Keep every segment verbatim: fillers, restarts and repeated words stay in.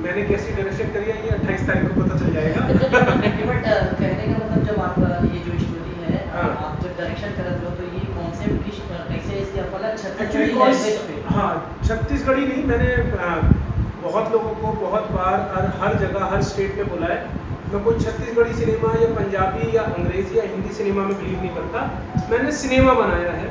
मैंने कैसी डायरेक्शन करी है, ये अट्ठाईस तारीख को पता चल जाएगा। नहीं, बट कहने का मतलब, जब आप, अ, ये जो स्टोरी है, हाँ। आप जब डायरेक्शन करत हो, तो ये कॉन्सेप्ट किस, अ, कैसे इसके, मतलब, छत्तीसगढ़ी एक्चुअली कौन लैंग्वेज पे? हाँ, छत्तीसगढ़ी नहीं, मैंने अ, बहुत लोगों को बहुत बार और हर जगह, हर स्टेट में बोला है। मैं कोई छत्तीसगढ़ी सिनेमा या पंजाबी या अंग्रेजी या हिंदी सिनेमा में बिलीव नहीं करता। मैंने सिनेमा बनाया है,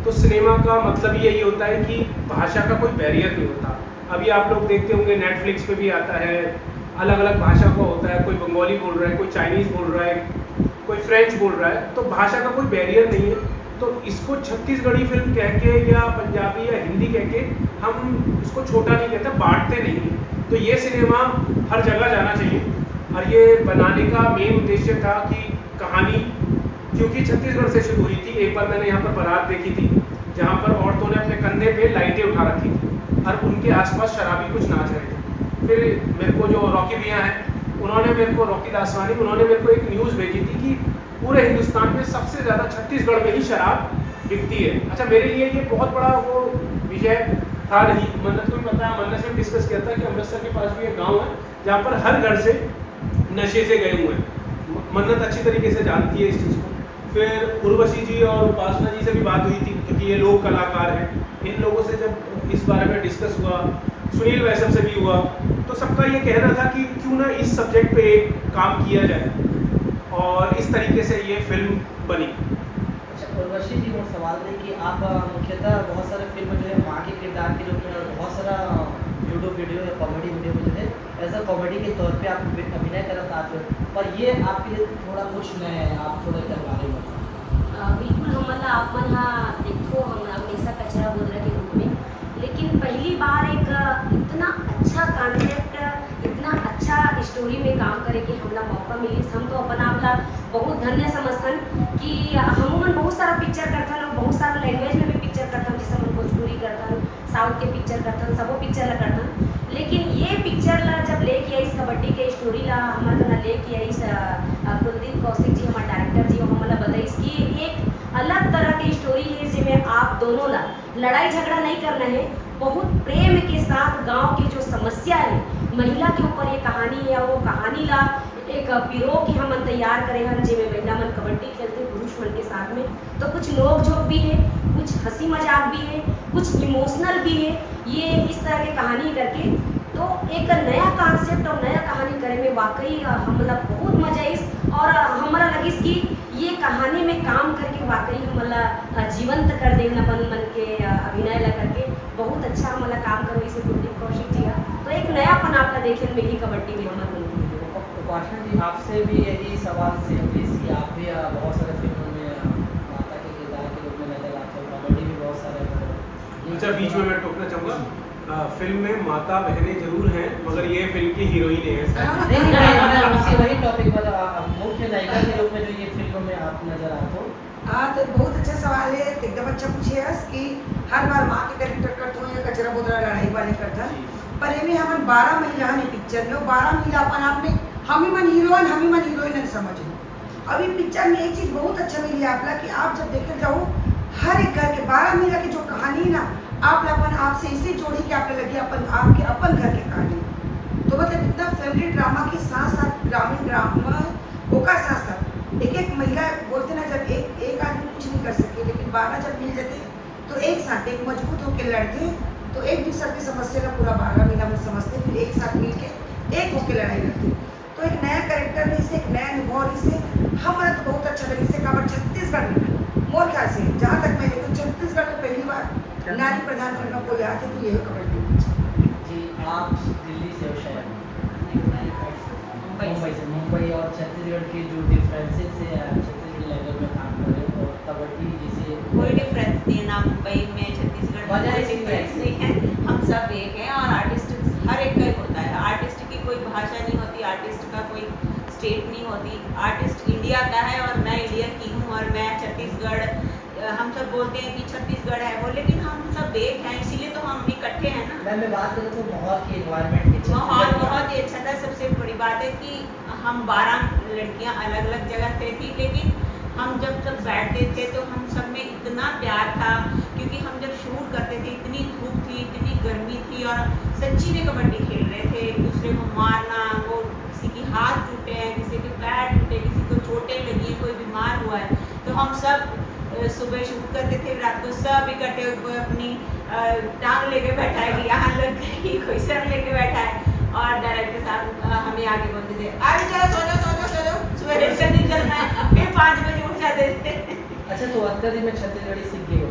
तो सिनेमा का मतलब ही यही होता है कि भाषा का कोई बैरियर नहीं होता। अभी आप लोग देखते होंगे, नेटफ्लिक्स पे भी आता है, अलग अलग भाषा का होता है। कोई बंगाली बोल रहा है, कोई चाइनीज़ बोल रहा है, कोई फ्रेंच बोल रहा है, तो भाषा का कोई बैरियर नहीं है। तो इसको छत्तीसगढ़ी फिल्म कह के या पंजाबी या हिंदी कह के हम इसको छोटा नहीं कहते, बांटते नहीं हैं। तो ये सिनेमा हर जगह जाना चाहिए। और ये बनाने का मेन उद्देश्य था कि कहानी, क्योंकि छत्तीसगढ़ से शुरू हुई थी, एक बार मैंने यहाँ पर बारात देखी थी, जहाँ पर औरतों ने अपने कंधे पे लाइटें उठा रखी थी और उनके आसपास शराबी कुछ नाच रहे थे। फिर मेरे को जो रॉकी भैया हैं, उन्होंने मेरे को, रॉकी दासवानी, उन्होंने मेरे को एक न्यूज़ भेजी थी कि पूरे हिंदुस्तान में सबसे ज़्यादा छत्तीसगढ़ में ही शराब बिकती है। अच्छा, मेरे लिए ये बहुत बड़ा वो विषय था नहीं। मन्नत को भी पता है, मन्नत से डिस्कस किया था कि अमृतसर के पास भी एक गांव है, जहाँ पर हर घर से नशे से गए हुए हैं। म- मन्नत अच्छी तरीके से जानती है इस चीज़ को। फिर उर्वशी जी और उपासना जी से भी बात हुई थी, क्योंकि ये लोग कलाकार हैं। इन लोगों से जब इस बारे में डिस्कस हुआ, सुनील वैष्णव से भी हुआ, तो सबका ये कहना था कि क्यों ना इस सब्जेक्ट पे एक काम किया जाए, और इस तरीके से ये फिल्म बनी। अच्छा, उर्वशी जी, मोर सवाल रही कि आप, अ, मुख्यतः बहुत सारे फिल्म जो है माँ के किरदार के रूप में और बहुत सारा, अ, YouTube वीडियो या कॉमेडी वीडियो में जो है as a comedy के तौर पे आप अभि-, अभिनय करत आते हो, पर ये आपके लिए थोड़ा कुछ नया है, आप थोड़ा एकर बारे में बताओ। अ, बिल्कुल, हमन ला आप मन हा देखो, हम हमेशा कचरा बोदरा के रूप में, लेकिन पहली बार एक, अ, इतना अच्छा कॉन्सेप्ट, इतना अच्छा स्टोरी में काम करे के हमला मौका मिलिस। हम तो अपन आप ला बहुत धन्य समझथन कि हमन बहुत सारा पिक्चर करथन और बहुत सारा लैंग्वेज में भी पिक्चर करथन, जैसे हम भोजपुरी करथन, साउथ के पिक्चर करथन, सबो पिक्चर ला करथन, लेकिन ये पिक्चर ला जब लेके आइस, कबड्डी के स्टोरी ला हमर कना लेके आइस, अ, अ, कुलदीप कौशिक जी, हमारे डायरेक्टर जी, हमन ला बताइस कि एक अलग तरह के स्टोरी है, जेमे आप दोनों ला लड़ाई झगड़ा नहीं करना है, बहुत प्रेम के साथ गांव के जो समस्या है, महिला के ऊपर ये कहानी है, वो कहानी ला एक पिरो के हमन तैयार करे हन, जेमे महिला मन कबड्डी खेलते पुरुष मन के साथ में, तो कुछ नोक झोंक भी है, कुछ हंसी मजाक भी है, कुछ इमोशनल भी है। ये इस तरह के कहानी करके तो एक नया कॉन्सेप्ट और नया कहानी करे में वाकई, अ, हमला बहुत मजा आइस और, अ, हमरा लगिस कि ये कहानी में काम करके वाकई हमला, अ, जीवंत कर देन अपन मन के, अ, अभिनय ला करके। बहुत अच्छा हमला काम करवाइस कुलदीप कौशिक जी हा। तो एक नयापन आप ला देखे मिली कबड्डी में हमर मन के। उप-, उपासना जी, आपसे भी यही सवाल सेम रहिस कि आप भी, अ, बहुत सारे फिल्मों में, अ, माता के किरदार के रूप में नजर आते हो, कॉमेडी भी बहुत सारे करो। अच्छा, बीच में मैं टोकना चाहूँगा, अ, फिल्म में माता बहनें जरूर हैं, मगर ये फिल्म की हीरोइन है। नहीं, नहीं, मैं, मैं उसी वही टॉपिक पर, अ, मुख्य नायिका के रूप में जो ये फिल्म में आप नजर आते हो। हाँ, तो बहुत अच्छा सवाल है, तो एकदम अच्छा पूछे हस कि हर बार माँ के कैरेक्टर करत हो या कचरा बोदरा लड़ाई वाले करत हन। पर एमे हमन बारह महिला हन ए पिक्चर में, बारह महिला अपन आप में हम ही मन हीरोइन, हम ही मन हीरोइन समझ लो। अब ये पिक्चर में एक चीज बहुत अच्छा मिली आपला कि आप जब देखे जाओ, हर एक घर के बारह महिला की जो कहानी ना, आप ला अपन आप से इसे जोड़ी कि आप लगे अपन, आपके अपन घर के कहानी। तो मतलब इतना फैमिली ड्रामा के साथ साथ ग्रामीण ड्रामा, ओकर साथ साथ एक एक महिला बोलते ना, जब एक एक आदमी कुछ नहीं कर सके, लेकिन बारह जब मिल जाते तो एक साथ एक मजबूत होकर लड़ते, तो एक दूसरे की समस्या ला पूरा बारह महिला में समझते, फिर एक साथ मिलके एक होके लड़ाई लड़ते। तो एक नया कैरेक्टर रहिस, एक नया अनुभव रहिस, हमला तो बहुत अच्छा लगिस। काबर छत्तीसगढ़ में, मोर ख्याल से, जहाँ तक मैं देखूँ, छत्तीसगढ़ में पहली बार नारी प्रधान फिल्म में कोई आते तो यही कबड्डी। जी, आप दिल्ली से हो शायद? मुंबई मुंबई से। से। मुंबई और छत्तीसगढ़ के जो डिफरेंसेस है, आप छत्तीसगढ़ लेवल में काम कर रहे हो और कबड्डी जैसे कोई डिफरेंस नहीं है ना मुंबई में, छत्तीसगढ़ में, वजह कोई से डिफरेंस नहीं है। हम सब एक हैं और आर्टिस्ट हर एक का ही होता है। आर्टिस्ट की कोई भाषा नहीं होती, आर्टिस्ट का कोई स्टेट नहीं होती। आर्टिस्ट इंडिया का है और मैं इंडिया की हूँ और मैं छत्तीसगढ़, अ, हम सब बोलते हैं कि छत्तीसगढ़ है वो, लेकिन हम सब एक हैं, इसीलिए तो हम इकट्ठे हैं ना। मैं मैं बात करूँ तो माहौल की, एनवायरनमेंट की, माहौल बहुत ही अच्छा था। सबसे बड़ी बात है कि हम बारह लड़कियां अलग अलग जगह से थी, लेकिन हम जब सब बैठते थे तो हम सब में इतना प्यार था, क्योंकि हम जब शूट करते थे, इतनी धूप थी, इतनी गर्मी थी और सच्ची में कबड्डी खेल रहे थे एक दूसरे दूसरे को मारना, वो किसी की हाथ टूटे हैं, किसी के पैर टूटे, किसी को चोटें लगी हैं, कोई बीमार हुआ है, तो हम सब अ, सुबह शूट करते थे, रात को सब इकट्ठे होकर अपनी अ, टांग लेके बैठा है कि यहाँ लग गई, कोई सर लेके बैठा है। और डायरेक्टर साहब अ, हमें आके बोलते थे, "अरे चलो, सो जाओ, सो जाओ, सो जाओ, सुबह टेंशन नहीं करना है।" फिर पाँच बजे उठ जाते थे। अच्छा, तो अतका दिन में छत्तीसगढ़ी सीख गई हो?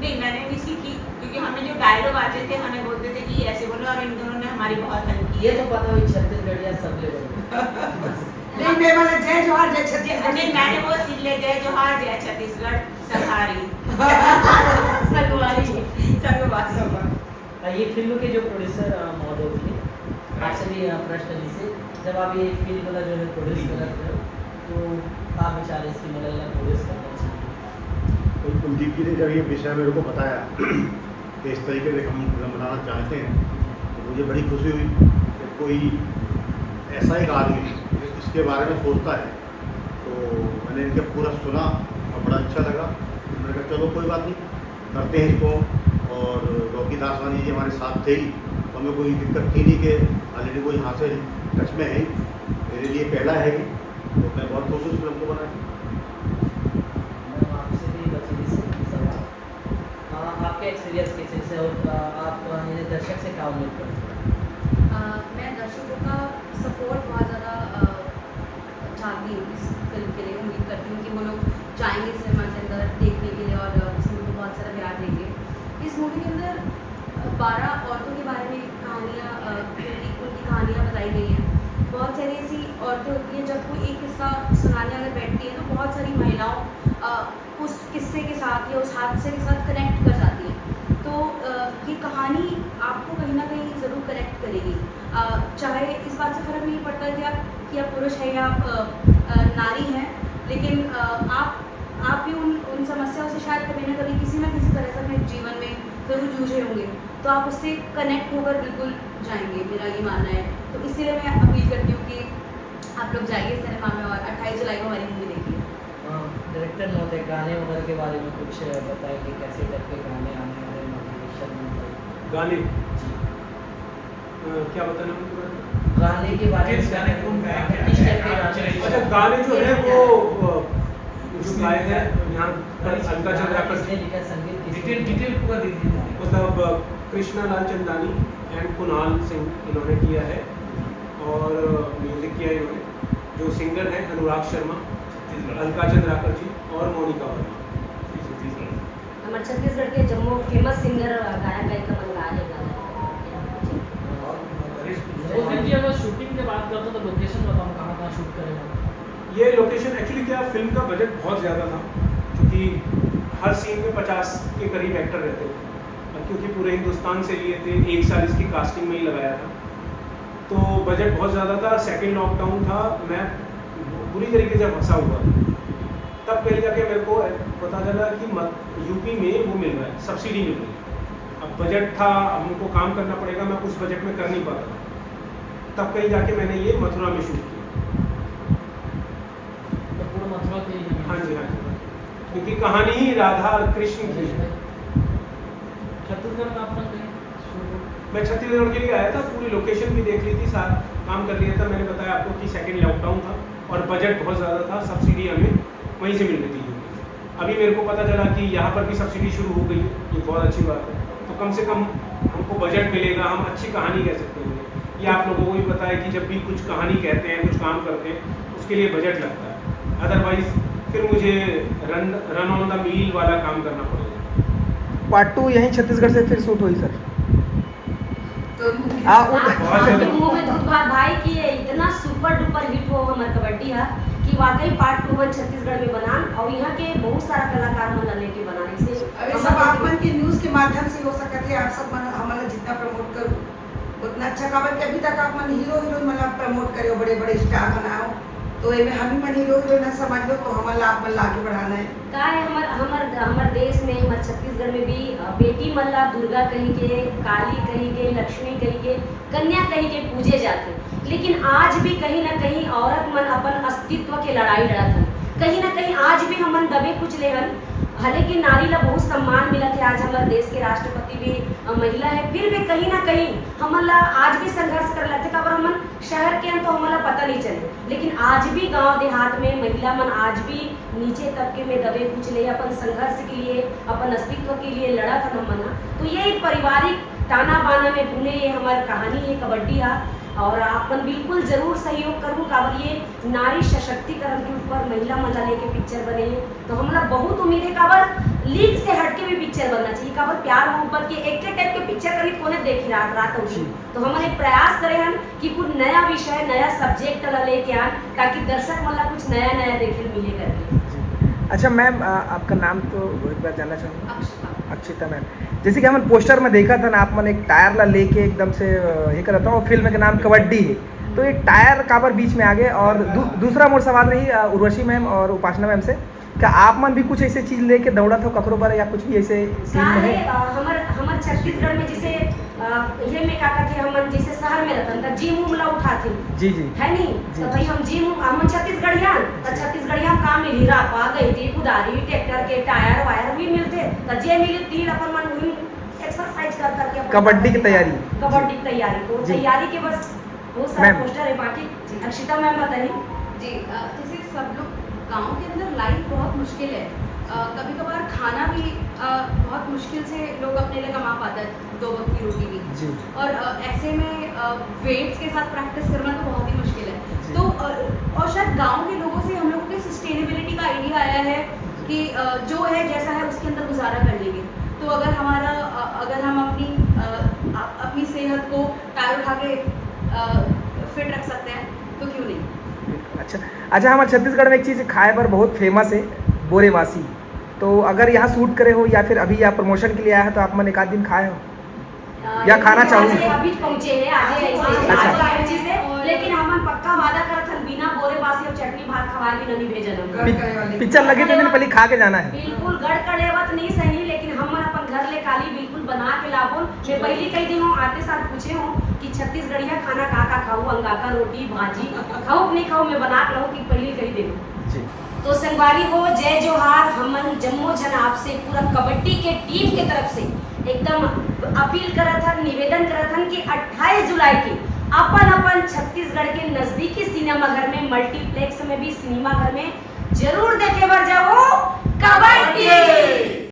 नहीं, मैंने नहीं सीखी, क्योंकि हमें जो डायलॉग आते थे, हमें बोलते थे कि ऐसे बोलो, और इन दोनों ने हमारी बहुत हेल्प की ये है। तो पता हुई छत्तीसगढ़िया सब ले बस। नहीं, मैं वाला जय जोहार, जय छत्तीसगढ़। नहीं, मैंने वो सीख लिया, जय जोहार, जय छत्तीसगढ़, सहारी। संगवारी। संगवारी। आ, ये फिल्म के जो प्रोड्यूसर महोदय थे, आपसे भी अ, प्रश्न जी से, जब आप ये फिल्म वाला जो है प्रोड्यूस कर रहे थे, तो क्या विचार है इसकी, मतलब प्रोड्यूस करना चाहिए? तो कुलदीप जी ने जब ये विषय मेरे को बताया कि इस तरीके से हम फिल्म बनाना चाहते हैं, तो मुझे बड़ी खुशी हुई कि कोई ऐसा एक आदमी जिसके बारे में सोचता है। तो मैंने इनका पूरा सुना और बड़ा अच्छा लगा। मैंने कहा, "चलो, कोई बात नहीं, करते हैं इसको।" और रॉकी दासवानी जी हमारे साथ थे ही, तो हमें कोई दिक्कत थी नहीं कि ऑलरेडी वो यहाँ से टच में है ही, मेरे लिए पहला है ही, तो मैं बहुत खुश हूँ इस फिल्म को बनाया। मैम, आपसे भी बची थी सवाल। आ, आपके एक्सपीरियंस कैसे से और आ, आप आ, यानी दर्शक से क्या उम्मीद करते हो? अ, मैं दर्शकों का सपोर्ट बहुत ज़्यादा अ, चाहती हूँ इस फिल्म के लिए। उम्मीद करती हूँ कि वो लोग जाएंगे सिनेमा के अंदर देखने के लिए और अ, इस फिल्म को बहुत सारा प्यार देंगे। इस मूवी के अंदर अ, बारह औरतों के बारे में कहानियाँ, अ, उनकी उनकी कहानियाँ बताई गई हैं। बहुत सारी ऐसी औरतें होती हैं, जब कोई एक किस्सा सुनाने अगर बैठती है, तो बहुत सारी महिलाओं अ, उस किस्से के साथ या उस हादसे के साथ कनेक्ट कर जाती हैं। तो अ, ये कहानी आपको कहीं ना कहीं ज़रूर कनेक्ट करेगी। अ, चाहे इस बात से फ़र्क नहीं पड़ता कि आप कि आप पुरुष हैं या आप अ, अ, नारी हैं, लेकिन अ, आप आप भी उन उन समस्याओं से शायद कभी ना कभी किसी ना किसी तरह से अपने जीवन में ज़रूर जूझे होंगे, तो आप उससे कनेक्ट होकर बिल्कुल जाएंगे, मेरा ये मानना है। तो इसीलिए मैं अपील करती हूँ कि आप लोग जाइए सिनेमा में और अट्ठाईस जुलाई को हमारी मूवी देखिए। डायरेक्टर महोदय, गाने वगैरह के बारे में कुछ बताएंगे, कैसे टाइप के गाने आने वाले हैं, मोटिवेशन? गाने जी। अ, क्या बताना है उनके बारे में? गाने के बारे में किस गाने कौन गाया, क्या किस है, टाइप के आप गाने? चलाइए। अच्छा, गाने जो है वो अ, जो गाए हैं यहाँ पर अलका चंद्राकर किसने जी। लिखा, संगीत किसने? डिटेल डिटेल पूरा दे दीजिए। मतलब अ, कृष्णा लाल चंदानी एंड कुणाल सिंह इन्होंने किया है और म्यूजिक किया है इन्होंने। जो सिंगर हैं अनुराग शर्मा, छत्तीसगढ़। अलका चंद्राकर जी और मोनिका वर्मा। छत्तीसगढ़। हमर छत्तीसगढ़ के जम्मो फेमस सिंगर गायक गायिका मन गा हे गाना। कुलदीप जी, अगर शूटिंग के बात करते तो लोकेशन बताओ, कहाँ कहाँ शूट करे हो? ये लोकेशन, एक्चुअली क्या, फिल्म का बजट बहुत ज़्यादा था, क्योंकि हर सीन में पचास के करीब एक्टर रहते थे, और क्योंकि पूरे हिंदुस्तान से लिए थे, एक साल इसकी कास्टिंग में ही लगाया था, तो बजट बहुत ज़्यादा था। सेकंड लॉकडाउन था, मैं बुरी तरीके से फंसा हुआ था। तब कहीं जाके मेरे को पता चला कि मत, यूपी में वो मिल रहा है, सब्सिडी मिल रही है। अब बजट था, अब हमको काम करना पड़ेगा, मैं उस बजट में कर नहीं पाता था। तब कहीं जाके मैंने ये मथुरा में शूट किया। तो पूरा मथुरा के ही हाँ जी, हाँ जी, क्योंकि कहानी ही राधा और कृष्ण की है। छत्तीसगढ़ में आपका कहीं शूट? मैं छत्तीसगढ़ के लिए आया था, पूरी लोकेशन भी देख ली थी, सारा काम कर लिया था। मैंने बताया आपको कि सेकंड लॉकडाउन था और बजट बहुत ज़्यादा था, सब्सिडी हमें वहीं से मिल रही थी। अभी मेरे को पता चला कि यहाँ पर भी सब्सिडी शुरू हो गई है, ये बहुत अच्छी बात है। तो कम से कम हमको बजट मिलेगा, हम अच्छी कहानी कह सकते हैं। ये आप लोगों को भी पता है कि जब भी कुछ कहानी कहते हैं, कुछ काम करते हैं, उसके लिए बजट लगता है, अदरवाइज फिर मुझे रन रन ऑन द मील वाला काम करना पड़ेगा। पार्ट टू यहीं छत्तीसगढ़ से फिर शूट हुई सर। तो आ, वो- आप आपके मुंह में दूध भात भाई कि ये इतना सुपर डुपर हिट हो हमर कबड्डी हा कि वाकई पार्ट टू हमन छत्तीसगढ़ में बनान और यहाँ के बहुत सारा कलाकार मन ला लेके बनान। इसे अब ये सब आप मन के न्यूज के माध्यम से हो सकत है। आप सब मन हमन ला जितना प्रमोट करू उतना अच्छा, काबर कि अभी तक आप मन हीरो हीरोइन मन ला प्रमोट करे हो, बड़े बड़े स्टार बनाओ, तो एमे हम ही मन हीरो हीरोइन समझ लो, तो हमन ला आप मन ला आगे बढ़ाना है। का है हमर हमर हमर देश में, हमर छत्तीसगढ़ में भी अ, बेटी मन ला दुर्गा कही के, काली कही के, लक्ष्मी कही के, कन्या कही के पूजे जाथे, लेकिन आज भी कहीं ना कहीं औरत मन अपन अस्तित्व के लड़ाई लड़त हन। कहीं ना कहीं आज भी हमन दबे कुचले हन। भले कि नारी ला बहुत सम्मान मिलत हे, आज हमर देश के राष्ट्रपति भी अ, महिला हे, फिर भी कहीं ना कहीं हमन ला आज भी संघर्ष करे लगथे। काबर हमन शहर के हन तो हमन ला पता नहीं चले, लेकिन आज भी गांव देहात में महिला मन आज भी नीचे तबके में दबे कुचले अपन संघर्ष के लिए, अपन अस्तित्व के लिए लड़त हन हमन ह। तो ये एक पारिवारिक ताना बाना में बुने ये हमर कहानी हे कबड्डी हा। और आप मन बिल्कुल जरूर सहयोग करूँ, काबर ये नारी सशक्तिकरण के ऊपर महिला मन ला लेके पिक्चर बने हे। तो हमला बहुत उम्मीद हे, काबर लीक से हट के भी पिक्चर बनना चाहिए, काबर प्यार मोहब्बत के एक के टाइप के पिक्चर करीब कोने देखी रात रात होगी। तो हमन एक प्रयास करे हन कि कुछ नया विषय, नया सब्जेक्ट ला लेके आन, ताकि दर्शक मन ला कुछ नया नया देखे ल मिले करके। अच्छा मैम, आ, आपका नाम तो एक बार जानना चाहूँगा। अक्षता। अक्षता मैम, जैसे कि हमन पोस्टर में देखा था ना, आप मन एक टायर ला लेके एकदम से अ, ये करता हूँ, फिल्म के नाम कबड्डी है, तो ये टायर काबर बीच में आ गए? और दू, दूसरा मोर सवाल रही अ, उर्वशी मैम और उपासना मैम से, क्या आप मन भी कुछ ऐसे चीज लेके दौड़त हो ककरो बर या कुछ भी ऐसे सीन का में है है? अ, हमर हमर छत्तीसगढ़ में जैसे अ, ये में का कहते हमन जैसे शहर में रहतन त जिम उम ला उठाथे, जी जी। है नहीं? जी। तो भाई हम जिम उम, हमन छत्तीसगढ़िया, तो छत्तीसगढ़िया में का मिली? रापा, गैंती, कुदारी, ट्रैक्टर के टायर वायर भी मिलते, तो जे मिली तीन अपन मन वही एक्सरसाइज कर करके अपन कबड्डी की तैयारी। कबड्डी की तैयारी, तो जी। तैयारी के बस बहुत सारा मैम। पोस्टर है, बाकी अक्षिता मैम बताइए। जी अ, जैसे सब लोग, गाँव के अंदर लाइफ बहुत मुश्किल है। कभी कभार खाना भी अ, बहुत मुश्किल से लोग अपने लिए कमा पाते हैं, दो वक्त की रोटी भी। जी। और अ, ऐसे में वेट्स के साथ प्रैक्टिस करना तो बहुत ही मुश्किल है। जी। तो अ, और शायद गांव के लोगों से हम लोगों के सस्टेनेबिलिटी का आइडिया आया है कि अ, जो है जैसा है उसके अंदर गुजारा कर लेंगे। तो अगर हमारा अ, अगर हम अपनी अ, अप- अपनी सेहत को टायर उठा के फिट रख सकते हैं, तो क्यों नहीं? अच्छा। अच्छा, हमारे छत्तीसगढ़ में एक चीज़ खाए पर बहुत फेमस है, बोरेवासी। तो अगर यहाँ शूट करे हो या फिर अभी यहाँ प्रमोशन के लिए आया है तो आप मन एक आध दिन खाए हो? अ, या खाना आज चाहूँ? ये अभी पहुंचे हैं, आज ये ऐसे अच्छा। आज ये पहुंचे हैं, लेकिन हमन पक्का वादा करत हन बिना बोरेवासी और चटनी भात खवाए बिना नहीं भेजन हम। पि- पिक्चर लगे तो दिन पहले खा के जाना है। बिल्कुल गढ़ कलेवा तो नहीं सही, लेकिन हमन अपन घर ले काली बिल्कुल बना के लाबोन। मैं पहली कही दिन हूँ, आते साथ पूछे हूँ कि छत्तीसगढ़िया खाना का का खाऊ, अंगाकर रोटी भाजी खाऊ कि नहीं खाऊ, मैं बना के लाऊँ कि पहली कही दिन। जी। तो संगवारी हो, जय जोहार। हमन जम्मो जन आपसे पूरा कबड्डी के टीम के तरफ से एकदम अपील करत हन, निवेदन करत हन कि अट्ठाईस जुलाई के अपन अपन छत्तीसगढ़ के नजदीकी सिनेमा घर में, मल्टीप्लेक्स में भी सिनेमा घर में जरूर देखे बर जाओ कबड्डी।